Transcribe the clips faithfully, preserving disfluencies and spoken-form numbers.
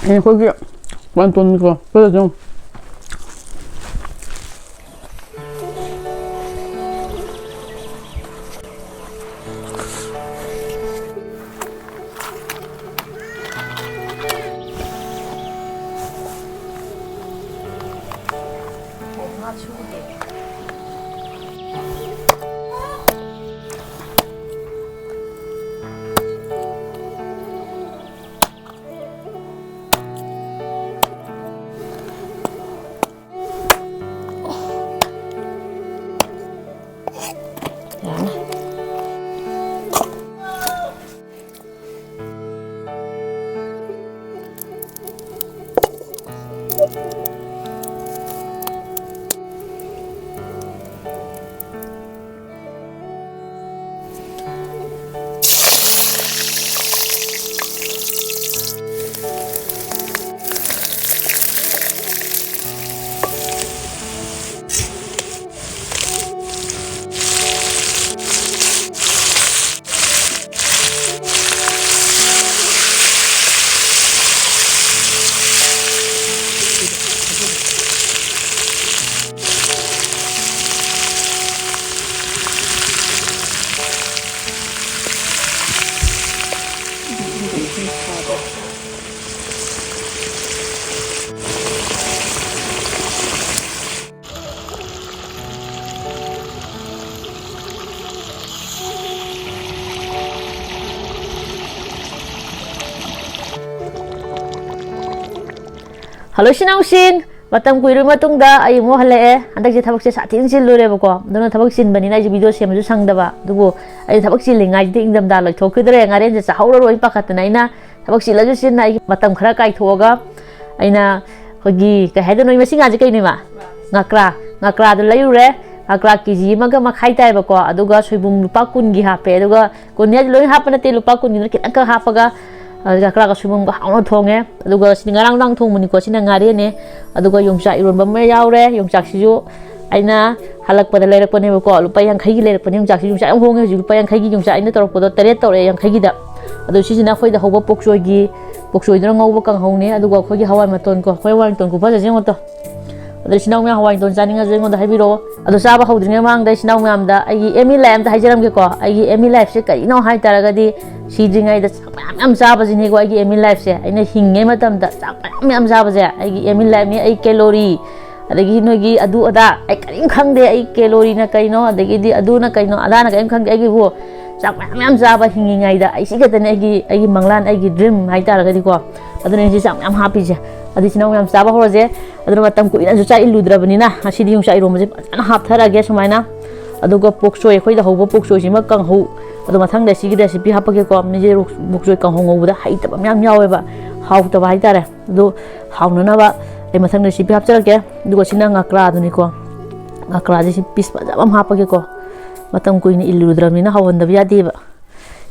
ꯑꯩꯈꯣꯏꯒꯤ ꯋꯥꯟꯇꯣꯟꯅꯤꯀꯣ, ꯐꯖꯅ ꯌꯦꯡꯉꯨ꯫ ꯍꯜꯂꯣ, ꯏꯆꯤꯟ ꯏꯅꯥꯎꯁꯤꯡ, ꯃꯇꯝ ꯀꯨꯏꯔꯕ ꯃꯇꯨꯡꯗ ꯑꯩ ꯑꯃꯨꯛ ꯍꯜꯂꯛꯑꯦ꯫ ꯍꯟꯗꯛꯁꯦ ꯊꯕꯛꯁꯦ ꯁꯥꯊꯤꯅ ꯆꯤꯜꯂꯨꯔꯦꯕꯀꯣ, ꯑꯗꯨꯅ ꯊꯕꯛ ꯆꯤꯟꯕꯅꯤꯅ ꯑꯩꯁꯦ ꯚꯤꯗꯤꯑꯣ ꯁꯦꯝꯕꯁꯨ ꯁꯪꯗꯕ꯫ ꯑꯗꯨꯕꯨ ꯑꯩ ꯊꯕꯛ ꯆꯤꯜꯂꯤꯉꯥꯏꯁꯤꯗ ꯏꯪꯊꯝꯊꯥ ꯂꯣꯏꯊꯣꯛꯈꯤꯗ꯭ꯔꯦ, ꯉꯥꯔꯦꯟꯁꯦ ꯆꯥꯍꯧꯔꯔꯣꯏꯅ ꯄꯥꯈꯠꯇꯅ ꯑꯩꯅ ꯊꯕꯛ ꯆꯤꯜꯂꯁꯨ ꯆꯤꯟꯅ ꯑꯩꯒꯤ ꯃꯇꯝ ꯈꯔ ꯀꯥꯏꯊꯣꯛꯑꯒ ꯑꯩꯅ ꯑꯩꯈꯣꯏꯒꯤ, ꯀꯩ ꯍꯥꯏꯗꯣꯏꯅꯣ, ꯃꯁꯤ ꯉꯥꯁꯦ ꯀꯩꯅꯣ, ꯏꯃꯥ? ꯉꯀ꯭ꯔꯥ꯫ ꯉꯀ꯭ꯔꯥꯗꯣ ꯂꯩꯔꯨꯔꯦ꯫ ꯉꯀ꯭ꯔꯥ ꯀꯦ ꯖꯤ ꯑꯃꯒ ꯃꯈꯥꯏ ꯇꯥꯏꯕꯀꯣ, ꯑꯗꯨꯒ ꯁꯣꯏꯕꯨꯝ ꯂꯨꯄꯥ ꯀꯨꯟꯒꯤ ꯍꯥꯞꯄꯦ, ꯑꯗꯨꯒ ꯀꯨꯟ ꯍꯥꯏꯁꯦ ꯂꯣꯏ ꯍꯥꯞꯄ ꯅꯠꯇꯦ, ꯂꯨꯄꯥ ꯀꯨꯟꯒꯤꯅ ꯈꯤꯇꯪꯈꯛ ꯍꯥꯞꯄꯒ, ꯑ, ꯉꯀ꯭ꯔꯥꯒ ꯁꯣꯏꯕꯨꯝꯒ ꯍꯥꯎꯅ ꯊꯣꯡꯉꯦ꯫ ꯑꯗꯨꯒ ꯁꯤꯗꯤ ꯉꯔꯥꯡ ꯅꯨꯡꯗꯥꯡ ꯊꯣꯡꯕꯅꯤꯀꯣ, ꯁꯤꯅ ꯉꯥꯔꯦꯟꯅꯦ꯫ ꯑꯗꯨꯒ ꯌꯣꯡꯆꯥꯛ ꯏꯔꯣꯟꯕ ꯑꯃ ꯌꯥꯎꯔꯦ꯫ ꯌꯣꯡꯆꯥꯛꯁꯤꯁꯨ ꯑꯩꯅ ꯍꯜꯂꯛꯄꯗ ꯂꯩꯔꯛꯄꯅꯦꯕꯀꯣ, ꯂꯨꯄꯥ ꯌꯥꯡꯈꯩꯒꯤ ꯂꯩꯔꯛꯄꯅꯦ ꯌꯣꯡꯆꯥꯛꯁꯤ꯫ ꯌꯣꯡꯆꯥꯛ ꯌꯥꯝ ꯍꯣꯡꯉꯦ ꯍꯧꯖꯤꯛ, ꯂꯨꯄꯥ ꯌꯥꯡꯈꯩꯒꯤ ꯌꯣꯡꯆꯥꯛ ꯑꯩꯅ ꯇꯧꯔꯛꯄꯗꯣ ꯇꯔꯦꯠ ꯇꯧꯔꯛꯑꯦ ꯌꯥꯡꯈꯩꯒꯤꯗ꯫ ꯑꯗꯣ ꯁꯤꯁꯤꯅ ꯑꯩꯈꯣꯏꯗ ꯍꯧꯕ ꯄꯣꯛꯆꯣꯏꯒꯤ ꯄꯣꯛꯆꯣꯏꯗꯨꯅ ꯉꯧꯕ ꯀꯥꯡꯍꯧꯅꯦ, ꯑꯗꯨꯒ ꯑꯩꯈꯣꯏꯒꯤ ꯍꯋꯥꯏ ꯃꯇꯣꯟ ꯀꯣ, ꯑꯩꯈꯣꯏ ꯍꯋꯥꯏ ꯃꯇꯣꯟ ꯈꯨꯐꯖꯁꯦ ꯌꯦꯡꯉꯣ ꯇꯣ꯫ ꯑꯗꯣ ꯏꯆꯤꯟ ꯏꯅꯥꯎ ꯃꯌꯥꯝ ꯍꯋꯥꯏ ꯃꯇꯣꯟ ꯆꯥꯅꯤꯡꯉꯁꯨ ꯑꯩꯉꯣꯟꯗ ꯍꯥꯏꯕꯤꯔꯛꯑꯣ꯫ ꯑꯗꯣ ꯆꯥꯕ ꯍꯧꯗ꯭ꯔꯤꯉꯩ ꯃꯃꯥꯡꯗ ꯏꯆꯤꯟ ꯏꯅꯥꯎ ꯃꯌꯥꯝꯗ ꯑꯩꯒꯤ ꯑꯦꯝ ꯏꯟ ꯂꯥꯏꯐ ꯑꯝꯇ ꯍꯥꯏꯖꯔꯝꯒꯦꯀꯣ꯫ ꯑꯩꯒꯤ ꯑꯦꯝ ꯏꯟ ꯂꯥꯏꯐꯁꯦ ꯀꯔꯤꯅꯣ ꯍꯥꯏ ꯇꯥꯔꯒꯗꯤ, ꯁꯤꯗ꯭ꯔꯤꯉꯩꯗ ꯆꯥꯛ ꯃꯌꯥꯝ ꯃꯌꯥꯝ ꯆꯥꯕꯁꯤꯅꯦꯀꯣ ꯑꯩꯒꯤ ꯑꯦꯝ ꯏꯟ ꯂꯥꯏꯐꯁꯦ꯫ ꯑꯩꯅ ꯍꯤꯡꯉꯤꯉꯩ ꯃꯇꯝꯗ ꯆꯥꯛ ꯃꯌꯥꯝ ꯃꯌꯥꯝ ꯆꯥꯕꯁꯦ ꯑꯩꯒꯤ ꯑꯦꯝ ꯏꯟ ꯂꯥꯏꯐꯅꯤ꯫ ꯑꯩ ꯀꯦꯂꯣꯔꯤ, ꯑꯗꯒꯤ ꯅꯣꯏꯒꯤ ꯑꯗꯨ ꯑꯗꯥ ꯑꯩ ꯀꯔꯤꯝ ꯈꯪꯗꯦ꯫ ꯑꯩ ꯀꯦꯂꯣꯔꯤꯅ ꯀꯩꯅꯣ, ꯑꯗꯒꯤꯗꯤ ꯑꯗꯨꯅ ꯀꯩꯅꯣ, ꯑꯗꯥꯅ ꯀꯔꯤꯝ ꯈꯪꯗꯦ꯫ ꯑꯩꯒꯤꯕꯨ ꯆꯥꯛ ꯃꯌꯥꯝ ꯃꯌꯥꯝ ꯆꯥꯕ ꯍꯤꯡꯉꯤꯉꯩꯗ ꯑꯩ ꯁꯤ ꯈꯛꯇꯅꯦ ꯑꯩꯒꯤ, ꯑꯩꯒꯤ ꯃꯪꯂꯥꯟ, ꯑꯩꯒꯤ ꯗ꯭ꯔꯤꯝ ꯍꯥꯏꯇꯥꯔꯒꯗꯤꯀꯣ꯫ ꯑꯗꯨꯅ ꯑꯩꯁꯦ ꯆꯥꯛ ꯃꯌꯥꯝ ꯍꯥꯞꯄꯤꯁꯦ꯫ ꯑꯗꯨ ꯏꯆꯤꯟ ꯏꯅꯥꯎ ꯃꯌꯥꯝ ꯆꯥꯕ ꯍꯧꯔꯁꯦ꯫ ꯑꯗꯨꯅ ꯃꯇꯝ ꯀꯨꯏꯅꯁꯨ ꯆꯥꯛ ꯏꯜꯂꯨꯗ꯭ꯔꯕꯅꯤꯅ ꯉꯁꯤꯗꯤ ꯌꯣꯡꯆꯥꯛ ꯏꯔꯣꯝꯕꯁꯦ ꯐꯖꯅ ꯍꯥꯞꯊꯔꯒꯦ ꯁꯨꯃꯥꯏꯅ꯫ ꯑꯗꯨꯒ ꯄꯣꯛꯆꯣꯏ, ꯑꯩꯈꯣꯏꯗ ꯍꯧꯕ ꯄꯣꯛꯆꯣꯏꯁꯤꯃ ꯀꯥꯡꯍꯧ꯫ ꯑꯗꯣ ꯃꯊꯪꯗ ꯁꯤꯒꯤ ꯔꯦꯁꯤꯄꯤ ꯍꯥꯞꯄꯒꯦꯀꯣ꯫ ꯃꯤꯁꯦ ꯄꯣꯛꯆꯣꯏ ꯀꯥꯡꯍꯧ ꯉꯧꯕꯗ ꯍꯩꯇꯕ ꯃꯌꯥꯝ ꯌꯥꯎꯋꯦꯕ, ꯍꯥꯎꯇꯕ ꯍꯥꯏꯇꯥꯔꯦ꯫ ꯑꯗꯨ ꯍꯥꯎꯅꯅꯕ ꯑꯩ ꯃꯊꯪꯗ ꯁꯤ ꯍꯥꯞꯆꯔꯛꯀꯦ꯫ ꯑꯗꯨꯒ ꯁꯤꯅ ꯉꯀ꯭ꯔꯥꯗꯨꯅꯤꯀꯣ꯫ ꯉꯀ꯭ꯔꯥꯁꯦ ꯁꯤ ꯄꯤꯁ ꯐꯖꯕ ꯑꯃ ꯍꯥꯞꯄꯒꯦꯀꯣ꯫ ꯃꯇꯝ ꯀꯨꯏꯅ ꯏꯜꯂꯨꯗ꯭ꯔꯕꯅꯤꯅ ꯍꯥꯎꯍꯟꯗꯕ ꯌꯥꯗꯦꯕ꯫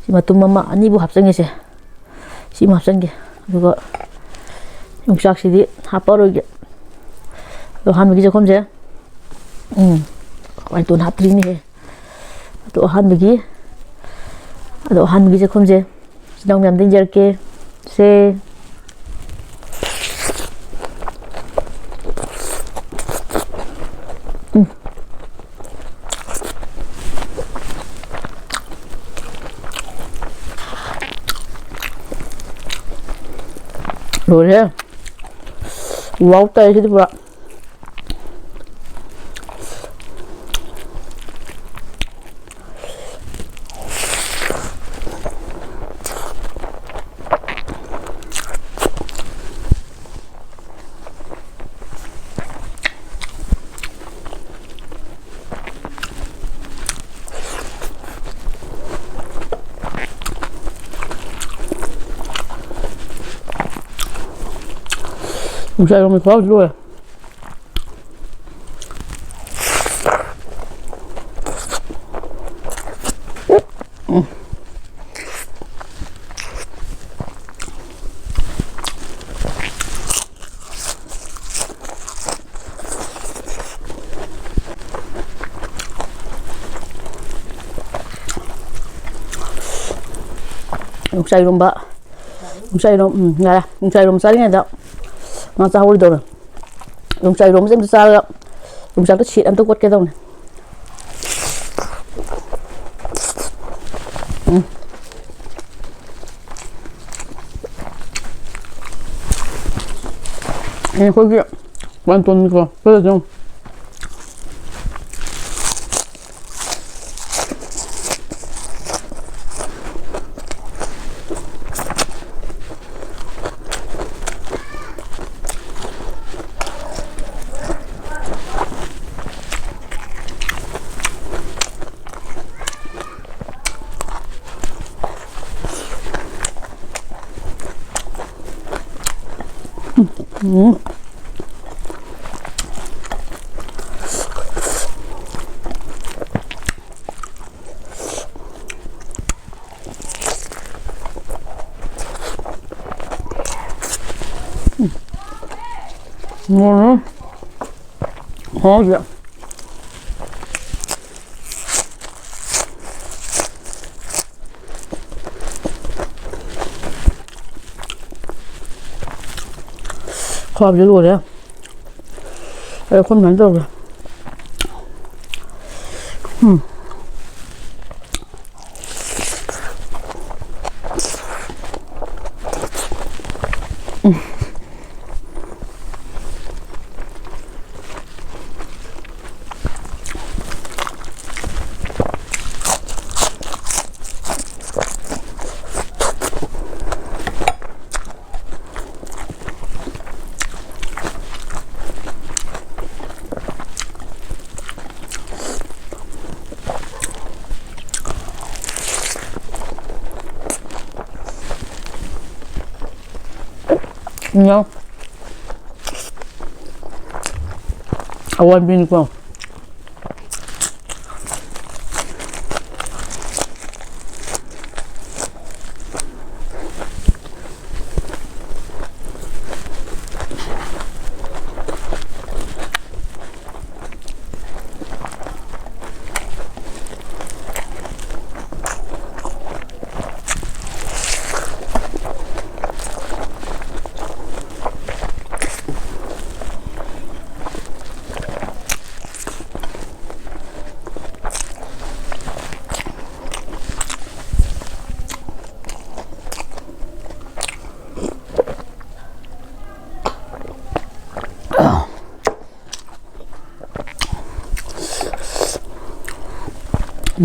ꯁꯤ ꯃꯇꯨꯝ ꯑꯃ ꯑꯅꯤꯕꯨ ꯍꯥꯞꯆꯟꯒꯦꯁꯦ꯫ ꯁꯤꯃ ꯍꯥꯞꯆꯟꯒꯦ꯫ ꯑꯗꯨꯒ ꯌꯣꯡꯆꯥꯛꯁꯤꯗꯤ ꯍꯥꯞꯄꯔꯣꯏꯒꯦ꯫ ꯑꯗꯣ ꯑꯍꯥꯟꯕꯒꯤ ꯆꯥꯛꯈꯨꯝꯁꯦ, ꯎꯝ, ꯍꯋꯥꯏꯇꯣꯟ ꯍꯥꯞꯇ꯭ꯔꯤꯅꯦꯍꯦ꯫ ꯑꯗꯣ ꯑꯍꯥꯟꯕꯒꯤ, ꯑꯗꯣ ꯑꯍꯥꯟꯕꯒꯤ ꯆꯥꯛꯈꯨꯝꯁꯦ ꯏꯆꯤꯟ ꯏꯅꯥꯎ ꯃꯌꯥꯝꯗ ꯏꯟꯖꯔꯛꯀꯦ꯫ ꯁꯦ꯫ ꯎꯝ꯫ ꯂꯣꯏꯔꯦ꯫ ꯋꯥꯎ ꯇꯥꯏ ꯁꯤꯗꯤ ꯄꯨꯔꯥ꯫ ꯌꯣꯡꯆꯥꯛ ꯏꯔꯣꯝꯕ ꯈꯨꯍꯥꯎꯁꯤ ꯂꯣꯏꯔꯦ꯫ ꯌꯣꯡꯆꯥꯛ ꯏꯔꯣꯝꯕ ꯌꯣꯡꯆꯥꯛ ꯏꯔꯣꯝ, ꯎꯝ, ꯌꯥꯔꯦ꯫ ꯌꯣꯡꯆꯥꯛ ꯏꯔꯣꯝ ꯆꯥꯔꯤꯉꯩꯗ ꯉꯥ ꯆꯥꯍꯧꯔꯣꯏꯗꯧꯔꯦ꯫ ꯌꯣꯡꯆꯥꯛ ꯏꯔꯣꯝꯁꯦ ꯑꯝꯇ ꯆꯥꯔꯒ ꯌꯣꯡꯆꯥꯛꯇꯣ ꯁꯦꯠ ꯑꯝꯇ ꯀꯣꯠꯀꯦ ꯇꯧꯅꯦ꯫ ꯎꯝ꯫ ꯑꯩꯈꯣꯏꯒꯤ ꯋꯥꯟꯇꯣꯟꯅꯤꯀꯣ꯫ ꯄꯦꯔꯦ ꯌꯦꯡꯉꯨ꯫ ꯎꯝ꯫ ꯎꯝ꯫ ꯍꯥꯎꯖꯤꯛ꯫ ꯈ꯭ꯋꯥꯕꯁꯦ ꯂꯣꯏꯔꯦ꯫ ꯑꯩ ꯑꯩꯈꯣꯏ ꯃꯥꯏꯅ ꯇꯧꯔꯦ꯫ ꯎꯝ꯫ ꯏꯟꯖꯥꯡ ꯑꯋꯥꯠꯄꯤꯅꯤꯀꯣ꯫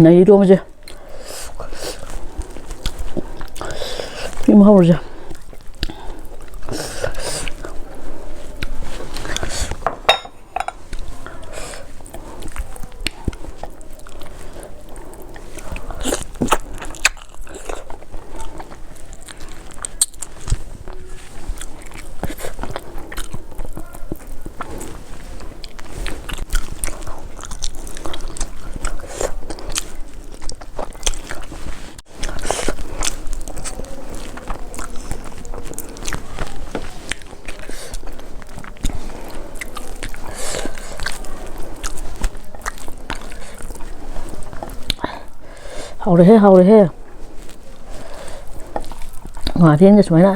ꯅꯩꯔꯣꯝꯁꯦ꯫ ꯏꯃꯥ ꯍꯧꯔꯁꯦ꯫ ꯍꯥꯎꯔꯦꯍꯦ, ꯍꯥꯎꯔꯦꯍꯦ꯫ ꯉꯥꯔꯦꯟꯒ ꯁꯨꯃꯥꯏꯅ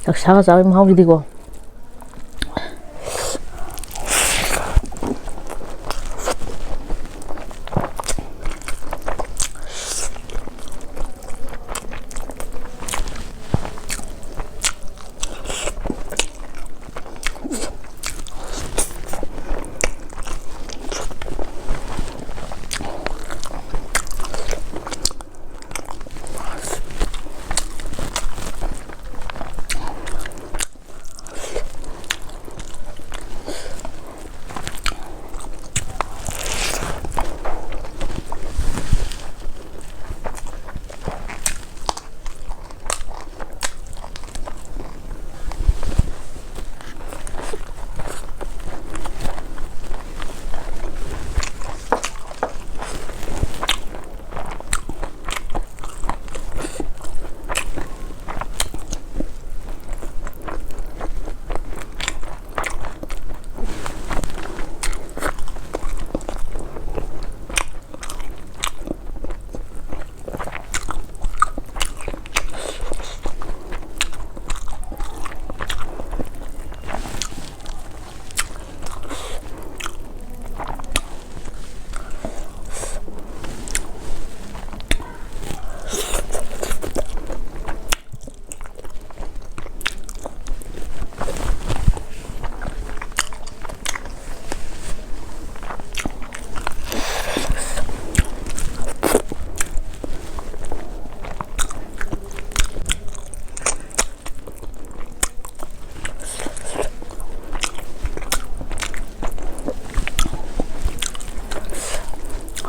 ꯆꯥꯛꯁꯥꯒ ꯆꯥꯕꯒꯤ ꯃꯍꯥꯎꯁꯤꯗꯤꯀꯣ꯫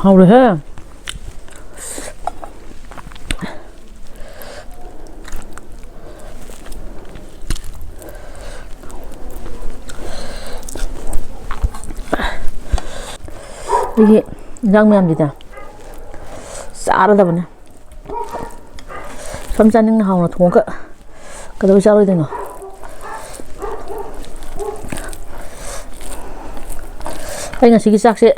ꯍꯥꯎꯔꯦꯍꯦ꯫ ꯑꯩꯒꯤ ꯏꯟꯖꯥꯡ ꯃꯌꯥꯝꯁꯤꯗ ꯆꯥꯔꯗꯕꯅꯦ꯫ ꯁꯨꯝ ꯆꯥꯅꯤꯡꯅ ꯍꯥꯎꯅ ꯊꯣꯡꯉꯒ ꯀꯩꯗꯧꯕꯩ ꯆꯥꯔꯣꯏꯗꯣꯏꯅꯣ? ꯑꯩ ꯉꯁꯤꯒꯤ ꯆꯥꯛꯁꯦ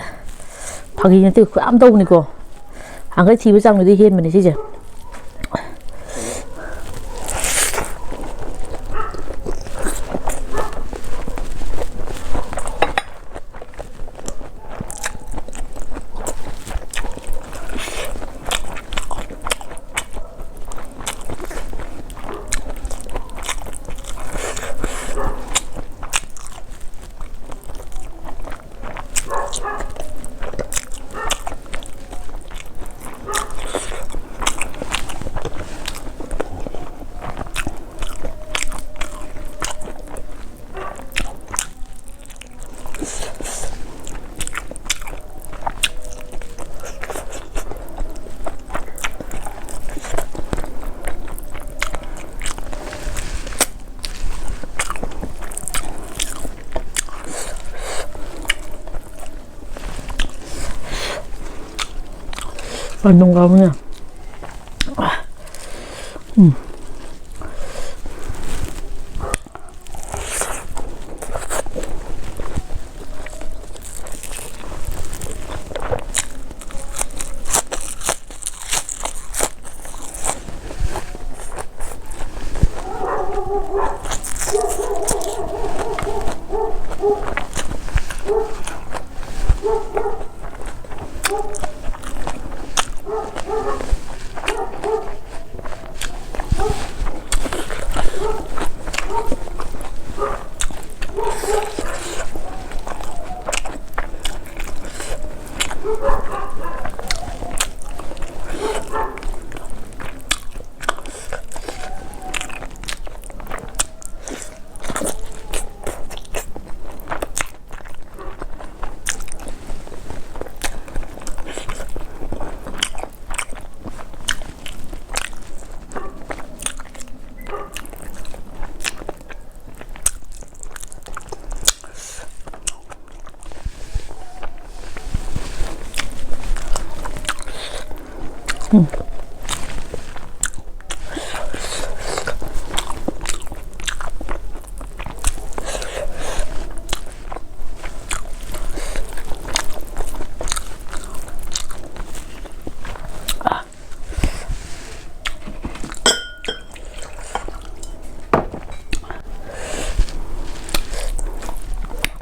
ꯐꯥꯒꯤ ꯅꯠꯇꯦ, ꯈꯨꯌꯥꯝ ꯇꯧꯕꯅꯤꯀꯣ꯫ ꯅꯍꯥꯟꯈꯩ ꯊꯤꯕ ꯆꯥꯡꯗꯨꯗꯤ ꯍꯦꯟꯕꯅꯦ ꯁꯤꯁꯦ꯫ ꯅꯨꯡꯉꯥꯏꯕꯅꯦ꯫ ꯎꯝ꯫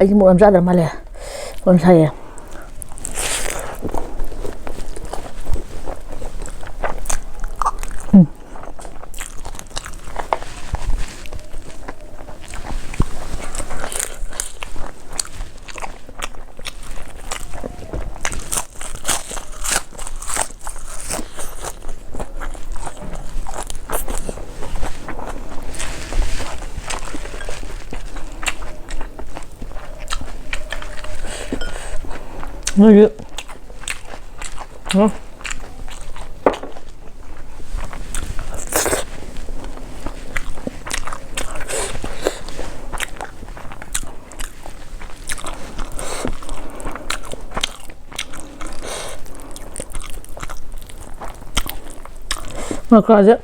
ꯑꯩꯁꯦ ꯃꯣꯔꯣꯛ ꯌꯥꯝ ꯆꯥꯗ꯭ꯔ ꯃꯥꯜꯂꯦ꯫ ꯃꯣꯔꯣꯛ ꯁꯥꯏꯌꯦ꯫ ꯎꯝ꯫ ꯅꯣꯏꯒꯤ, ꯎꯝ꯫ ꯃꯈꯥꯁꯦ꯫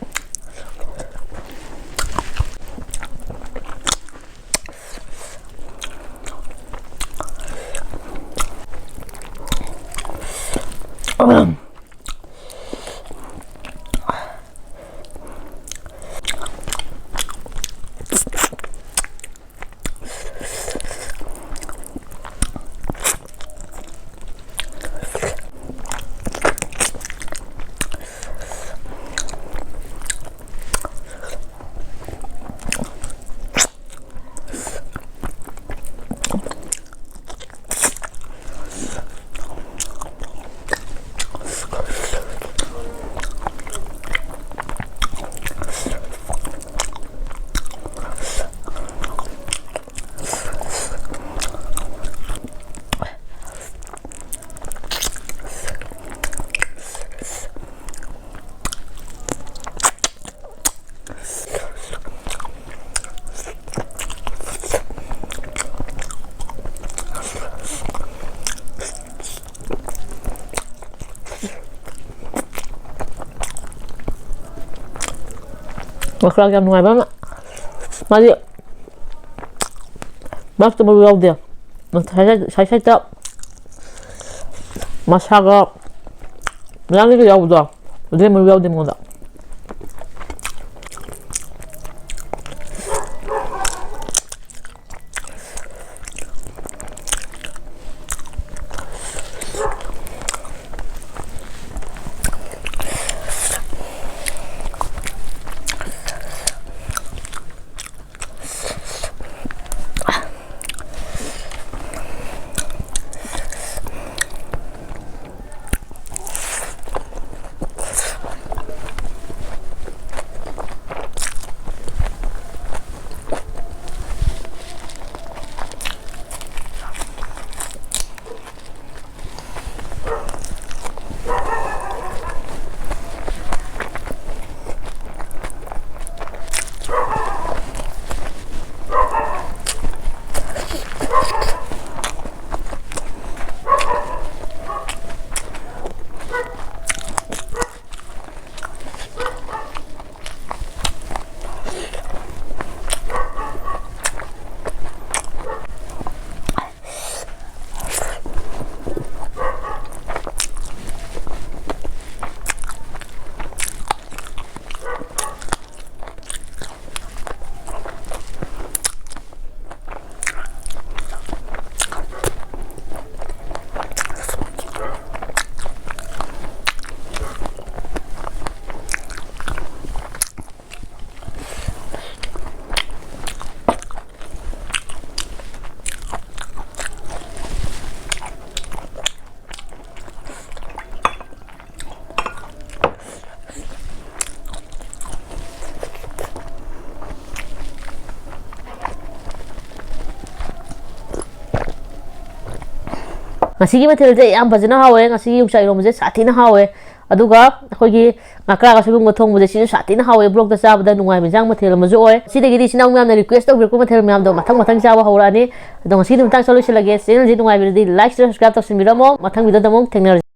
ꯃꯁꯂꯥ ꯌꯥꯝ ꯅꯨꯡꯉꯥꯏꯕ ꯑꯃ꯫ ꯃꯥꯗꯤ ꯃꯔꯛꯇ ꯃꯔꯨ ꯌꯥꯎꯗꯦ꯫ ꯁꯥꯏ ꯁꯥꯏ-, ꯁꯥꯏ ꯁꯥꯏꯗ ꯃꯁꯥꯒ ꯃꯌꯥꯝꯒꯤꯒ ꯌꯥꯎꯕꯗꯣ, ꯑꯗꯨꯗꯤ ꯃꯔꯨ ꯌꯥꯎꯗꯦ ꯃꯉꯣꯟꯗ꯫ ꯉꯁꯤꯒꯤ ꯃꯊꯦꯜꯁꯦ ꯌꯥꯝ ꯐꯖꯅ ꯍꯥꯎꯋꯦ꯫ ꯉꯁꯤꯒꯤ ꯌꯣꯡꯆꯥꯛ ꯏꯔꯣꯝꯕꯁꯦ ꯁꯥꯊꯤꯅ ꯍꯥꯎꯋꯦ꯫ ꯑꯗꯨꯒ ꯑꯩꯈꯣꯏꯒꯤ ꯉꯥꯀ꯭ꯔꯥꯒ ꯁꯣꯏꯕꯨꯝꯒ ꯊꯣꯡꯕꯁꯦ, ꯁꯤꯁꯨ ꯁꯥꯊꯤꯅ ꯍꯥꯎꯋꯦ꯫ ꯕ꯭ꯂꯣꯛꯇ ꯆꯥꯕꯗ ꯅꯨꯡꯉꯥꯏꯕ ꯏꯟꯁꯥꯡ ꯃꯊꯦꯜ ꯑꯃꯁꯨ ꯑꯣꯏ꯫ ꯁꯤꯗꯒꯤꯗꯤ ꯏꯆꯤꯟ ꯏꯅꯥꯎ ꯃꯌꯥꯝꯅ request ꯇꯧꯕꯤꯔꯛꯄ ꯃꯊꯦꯜ ꯃꯌꯥꯝꯗꯣ ꯃꯊꯪ ꯃꯊꯪ ꯆꯥꯕ ꯍꯧꯔꯛꯑꯅꯤ꯫ ꯑꯗꯣ ꯉꯁꯤꯒꯤ ꯃꯇꯥꯡꯁꯤꯗ ꯂꯣꯏꯁꯤꯜꯂꯒꯦ꯫ Channelꯁꯤ ꯅꯨꯡꯉꯥꯏꯕꯤꯔꯗꯤ like, share, subscribe ꯇꯧꯁꯤꯟꯕꯤꯔꯝꯃꯣ꯫ ꯃꯊꯪ videoꯗ ꯑꯃꯨꯛ ꯊꯦꯡꯅꯔꯁꯤ꯫